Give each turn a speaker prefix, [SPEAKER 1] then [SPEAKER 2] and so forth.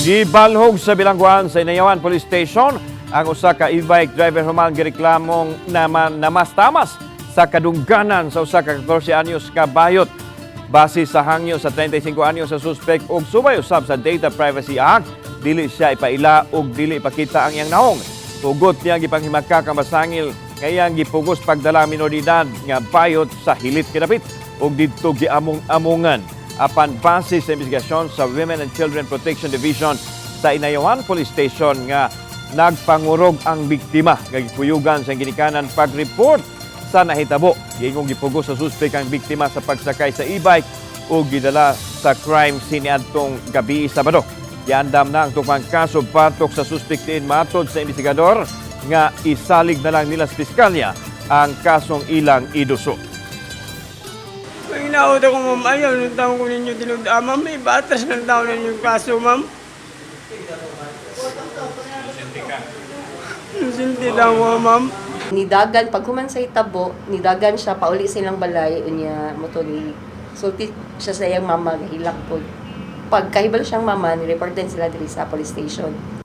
[SPEAKER 1] Gibalhog sa bilangguan sa Inayawan Police Station ang usa ka e-bike driver human gireklamong naman namas-tamas sa kadungganan sa usa ka 14 anyos ka bayot. Base sa hangyo sa 35 anyos sa suspect og subay usab sa Data Privacy Act, dili siya ipaila og dili ipakita ang iyang naong. Hugot niya gipanghimakak ang masangil nga iyang gipugos pagdala minor de edad nga bayot sa hilit kinapit og didto giamong-amongan. Apan base sa investigasyon sa Women and Children Protection Division sa Inayawan Police Station nga nagpangurog ang biktima nga gikuyugan sa ginikanan pag-report sa nahitabo. Giingong gipugos sa suspek ang biktima sa pagsakay sa e-bike ug gidala sa crime scene niadtong gabi Sabado. Giandam na ang tukmang kaso batok sa suspek diin matod sa investigador nga isalig na lang nila sa piskalya ang kasong ilang iduso.
[SPEAKER 2] Pag inaot ako, ma'am, ayaw ng taon ko ninyo tinud. Ah, ma'am, may batas ng taon ninyo kaso, ma'am. Nusinti lang ko, ma'am.
[SPEAKER 3] Nidagan pag human sa itabo, nidagan siya pauli sa ilang balay, unya mo to ni sulti siya sa iyang mama, gahilak po. Pagkahibalo siyang mama, ni-report din sila diri sa police station.